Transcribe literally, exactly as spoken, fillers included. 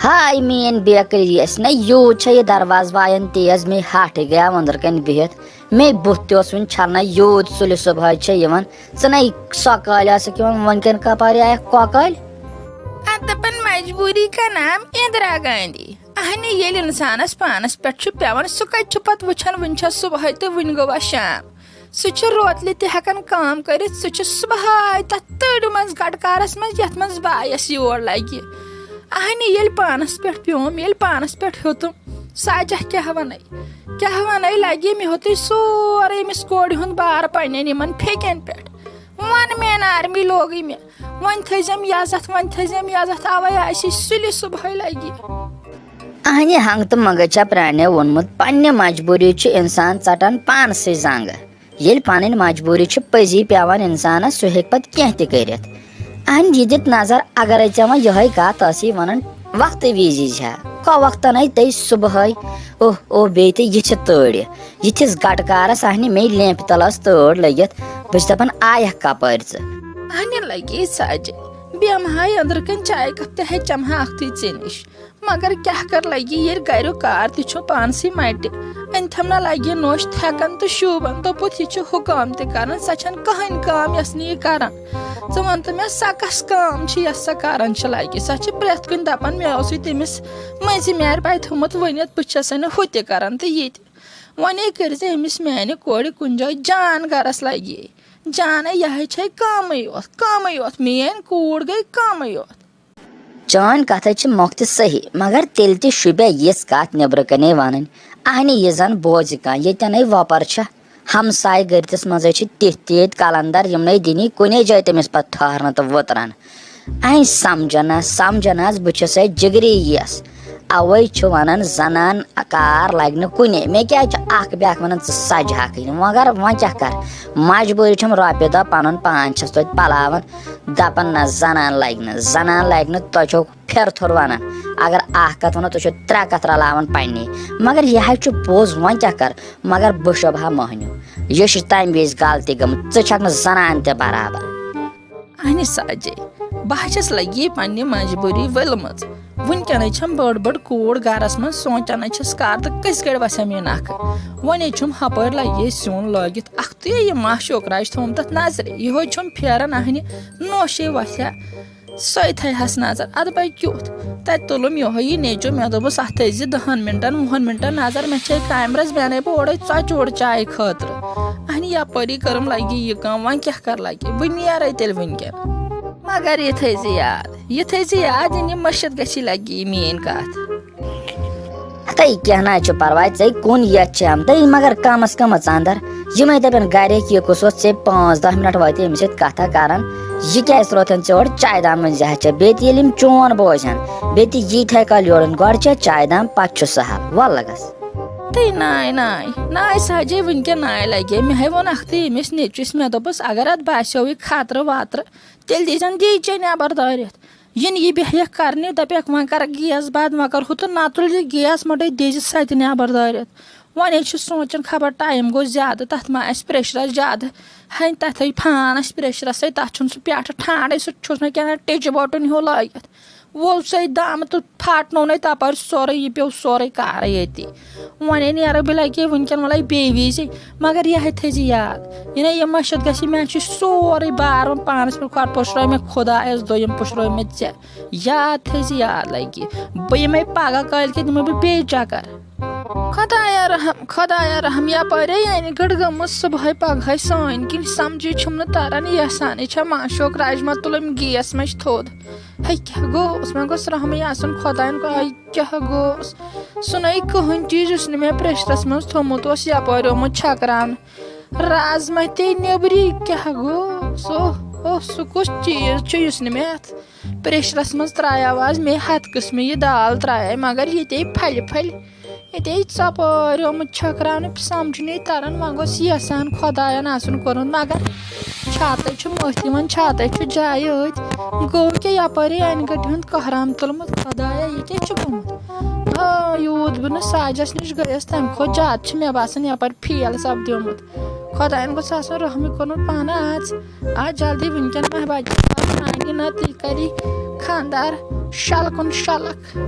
ہاے میٲنۍ بیکری، ٲسۍ نہ یوٗت چھےٚ یہِ دروازٕ وایان تیز، مے ہاٹھٕے گٔیاو أنٛدرٕ کنہِ بِہِتھ۔ مے بُتھ تہِ اوس وُنہِ چھلنَے، یوٗت سُلہِ صبحٲے چھےٚ یِوان۔ ژٕ نے سۄ کالہِ ٲسٕکھ یِوان، وۄنۍ کٮ۪ن کپارِ آیکھ کۄکالۍ؟ اتھ دپان مجبوری کا نام اندرا گاندھی۔ اہنہِ ییٚلہِ انسانس پانس پٮ۪ٹھ چھُ پٮ۪وان، سُہ کتہِ چھُ پتہٕ وٕچھان وُنہِ چھا صبحٲے تہٕ وُنہِ گوٚوا شام؟ سُہ چھُ روتلہِ تہِ ہٮ۪کان کٲم کٔرِتھ، سُہ چھُ صبحٲے تتھ تٔڑۍ منٛز گٹکارس منٛز، یتھ منٛز بایس یور لگہِ۔ اہنہِ ییٚلہِ پانس پٮ۪ٹھ پیوم، ییٚلہِ پانس پٮ۪ٹھ ہیوٚتُم، ساجہ کیٛاہ ونے، کیٛاہ ونے لگہِ، مےٚ ہیوٚتُے سورُے أمِس کورِ ہُنٛد بار پننٮ۪ن یِمن پھیکٮ۪ن پٮ۪ٹھ۔ ون مین آرمی لوگٕے مےٚ، وۄنۍ تھٲیزٮ۪م یزتھ، وۄنۍ تھٲیزٮ۪م یزتھ، اوے آسی سُلہِ صبحٲے لگہِ۔ اہنہِ ہنگ تہٕ منگے چھا پرانیو ووٚنمُت، پننہِ مجبوری چھُ انسان ژٹان پانسٕے زنگہٕ۔ ییٚلہِ پنٕنۍ مجبوری چھِ پٔزی پٮ۪وان انسانس، سُہ ہیٚکہِ پتہٕ کینٛہہ تہِ کٔرِتھ۔ اہنہِ یہِ دِتھ نظر، اگرے ژےٚ وۄنۍ یِہوٚے کتھ ٲسی ونان، وقتہٕ وِزی چھا، کۄ وقتن ہے تٔج صبحٲے، اوہ اوہ، بیٚیہِ تہِ یہِ چھِ تۭرِ۔ یِتھِس گٹہٕ کارس اہنہِ مے لیمپہِ تل ٲس تۭر لٔگِتھ، بہٕ چھس دپان آیکھ کپٲرۍ ژٕ؟ اہنہِ لگے سجہِ، بیمہٕ ہاے أنٛدرٕ کنۍ چایہِ کپ تہِ ہے چمہٕ ہا اکھتُے ژےٚ نِش۔ مگر کیٛاہ کر لگہِ، ییٚلہِ گریُک کار تہِ چھُ پانسٕے مٹہِ۔ أنۍ تھم نہ لگہِ نوٚش تھٮ۪کن تہٕ شوٗبن۔ دوٚپُتھ، یہِ چھِ ہُہ کٲم تہِ کران، سۄ چھنہٕ کٕہٕنۍ کٲم یۄس نہٕ یہِ کران۔ ژٕ وَن تہٕ مےٚ، سۄ کۄس کٲم چھِ یۄس سۄ کران چھِ لگہِ؟ سۄ چھِ پرٛٮ۪تھ کُنہِ دپان، مےٚ اوسُے تٔمِس مٔنٛزِ میارِ پَے تھوٚمُت ؤنِتھ، بہٕ چھسے نہٕ ہُہ تہِ کران تہٕ یہِ تہِ۔ وۄنۍ کٔرۍ زِ أمِس میانہِ کورِ کُنہِ جایہِ جان گرس لگہِ۔ جانے یہِ ہے چھے کٲمٕے یوت، کٲمٕے یوت، میٲنۍ کوٗر گٔے کٲمٕے یوت۔ چٲنۍ کتھ ہے چھِ مۄختہِ صحیح، مگر تیٚلہِ تہِ شوٗبیا یِژھ کتھ نیبرٕ کنے ونٕنۍ۔ اہنہِ یہِ زن بوزِ کانٛہہ، ییٚتٮ۪ن ہے وۄپر چھےٚ، ہمسایہِ گٔرتِس منٛز ہے چھِ تِتھۍ تِتھۍ قلندر، یِم نے دِنی کُنے جایہِ تٔمِس پتہٕ ٹھہرنہٕ تہٕ وُترن۔ اہنہِ سمجھن حظ، سمجھن حظ، بہٕ چھُسے جگری یس، اوے چھُ ونان زنان کار لگہِ نہٕ کُنے۔ مےٚ کیازِ چھُ اکھ بیاکھ ونان ژٕ سجہِ ہکھٕے نہٕ، مگر وۄنۍ کیٛاہ کر، مجبوٗری چھم رۄپیہِ دہ پنُن پان چھس توتہِ پلاوان۔ دپان نہ زنان لگہِ نہٕ، زنان لگہِ نہٕ، تۄہہِ چھو پھِرٕ تھوٚر ونان۔ اگر اکھ کتھ ونو، تُہۍ چھِو ترٛےٚ کتھ رلاوان پننی۔ مگر یہِ حظ چھُ پوٚز، وۄنۍ کیٛاہ کر؟ مگر بہٕ شوبہٕ ہا مۄہنیو۔ یہِ چھِ تمہِ وِزِ غلطی گٔمٕژ، ژٕ چھکھ نہٕ زنان تہِ برابر۔ اہنہِ ساجے، بہٕ حظ چھس لگی پننہِ مجبوٗری ؤلمٕژ۔ وٕنکیٚنٕے چھم بٔڑ بٔڑ کوٗر گرس منٛز، سونٛچان حظ چھس کر تہٕ کٔژِ گرِ وسٮ۪م یہِ نکھٕ۔ وۄنۍ حظ چھُم ہپٲرۍ لگی سیُن لٲگِتھ اکھتُے، یہِ ما شوکراج تھوٚومُت تتھ نظرِ۔ یِہوے چھُم پھیران اہنہِ نوشے وۄتھیا۔ سۄے تھایہس نظر، ادٕ بے کیُتھ؟ تتہِ تُلُم یِہوے یہِ نیٚچو، مےٚ دوٚپُس، اتھ تھٲیزِ دہن منٹن، وُہن منٹن نظر، مےٚ چھے کامہِ رژھ، مےٚ نے بہٕ اورے ژۄچہِ ووٚڑ چایہِ خٲطرٕ۔ اہنہِ یپٲری کٔرٕم لگی یہِ کٲم، وۄنۍ کیٛاہ کر لگہِ، بہٕ نیرے تیٚلہِ وٕنکیٚن۔ مگر یہِ تھٲیزِ یاد، یہِ تھٲیزِ یاد، یِنہٕ یہِ مٔشِتھ گژھی لگہِ یہِ میٲنۍ کتھ۔ ہتے کینٛہہ نہ حظ چھُ پرواے، ژے کُن یتھ چھِ آمتٕے، مگر کم از کم ژٕ اندر۔ یِمے دپن گرِکۍ، یہِ کُس اوس ژےٚ پانٛژھ دہ منٹ وٲتۍ أمِس سۭتۍ کتھا کران؟ یہِ کیازِ تروتھن ژےٚ اورٕ چایہِ دام منٛز زیادٕ چےٚ؟ بیٚیہِ تہِ ییٚلہِ یِم چون بوزن، بیٚیہِ تہِ ییٖتۍ ہاے کالہِ یورن گۄڈٕ چےٚ چایہِ دام، پتہٕ چھُ سہل۔ ول لگس۔ تہٕ ناے ناے ناے سہجے، وٕنکیٚن ناے لگے۔ مےٚ ہے ووٚن اکھتٕے أمِس نیٚچوِس، مےٚ دوٚپُس، اگر اتھ باسیوٕے خطرٕ وطرٕ، تیٚلہِ دیٖزٮ۪ن دی چے نٮ۪بر دٲرِتھ۔ یِنہٕ یہِ بیٚہیَکھ کرنہِ، دَپیکھ، "وۄنۍ کر گیس بنٛد، وۄنۍ کر ہُہ تہٕ نہ تُلہِ یہِ گیس مۄٹے، دِزِ سۄ تہِ نٮ۪بر دٲرِتھ۔" وۄنۍ حظ چھُ سونٛچان، خبر ٹایم گوٚو زیادٕ، تَتھ ما آسہِ پریشرَس زیادٕ۔ ہَنہِ تَتھَے پھان آسہِ پریشرَسٕے، تَتھ چھُنہٕ سُہ پٮ۪ٹھٕ ٹھانٛڈَے، سُہ چھُس نہٕ کینٛہہ ٹِچہِ بَٹُن ہیوٗ لٲگِتھ۔ وول سُے دَم تہٕ پھاٹنوونَے تَپٲرۍ سورُے، یہِ پیوٚو سورُے کارَے ییٚتی۔ وۄنۍ ہے نیرٕ بہٕ لَگے وٕنکٮ۪ن وَلَے بیٚیہِ وِزِ، مگر یہِ ہے تھٲیزِ یاد، یہِ نہ یہِ مَشَتھ گژھِ، مےٚ چھُ سورُے بار وۄنۍ پانَس پٮ۪ٹھ، گۄڈٕ پُشرٲو مےٚ خۄدایَس، دوٚیِم پُشرٲو مےٚ ژےٚ۔ یاد تھٲیزِ، یاد لگہِ، بہٕ یِمے پگاہ کٲلۍ کٮ۪تھ یِمے بہٕ بیٚیہِ چکر۔ خۄدایا رحم، خۄدایا رحم، یپٲرے یعنی گٔڑ گٔمٕژ صبحٲے پگہٲے سٲنۍ کِنۍ، سمجھے چھُم نہٕ تران، یژھان یہِ چھا معشوق راجما تُلُم گیس منٛز تھوٚد۔ ہے کیٛاہ گوٚوس؟ وۄنۍ گوٚژھ رحمٕے آسُن خۄداین کُن، آے کیٛاہ گوٚوس؟ سُہ نَے کٕہٕنۍ چیٖز یُس نہٕ مےٚ پریشرس منٛز تھوٚمُت اوس یپٲرۍ آمُت چھکراونہٕ۔ رازما تے نیبری کیٛاہ گوٚو؟ سُہ، اوہ، سُہ کُس چیٖز چھُ یُس نہٕ مےٚ اَتھ پریشرس منٛز ترٛایاو آز؟ مےٚ ہتھ قٕسمہٕ یہِ دال ترٛایے، مگر ییٚتے پھلہِ پھلہِ، ییٚتے ژۄپٲرۍ آمُت چھٔکراونہٕ، سمجھ نہٕ تران، وۄنۍ گوٚژھ یژھان خۄداین آسُن کوٚرمُت، مگر چھاتے چھُ مٔتھۍ یِوان، چھاتے چھُ جایہِ أتھۍ۔ گوٚو کیٛاہ یپٲرۍ انہِ گٔٹہِ ہُنٛد قہرام تُلمُت؟ خۄدایا، یہِ کیٛاہ چھُ گوٚمُت؟ آ، یوٗت بہٕ نہٕ ساجس نِش گٔیس، تمہِ کھۄتہٕ زیادٕ چھِ مےٚ باسان یپٲرۍ فیل سپدیومُت۔ خۄداین گوٚژھ آسُن رحمٕے کوٚرمُت پانہٕ۔ آز، آز جلدی وٕنکٮ۪ن ما بچہِ سانہِ نہ تُہۍ کری خانٛدار شلکُن شلک۔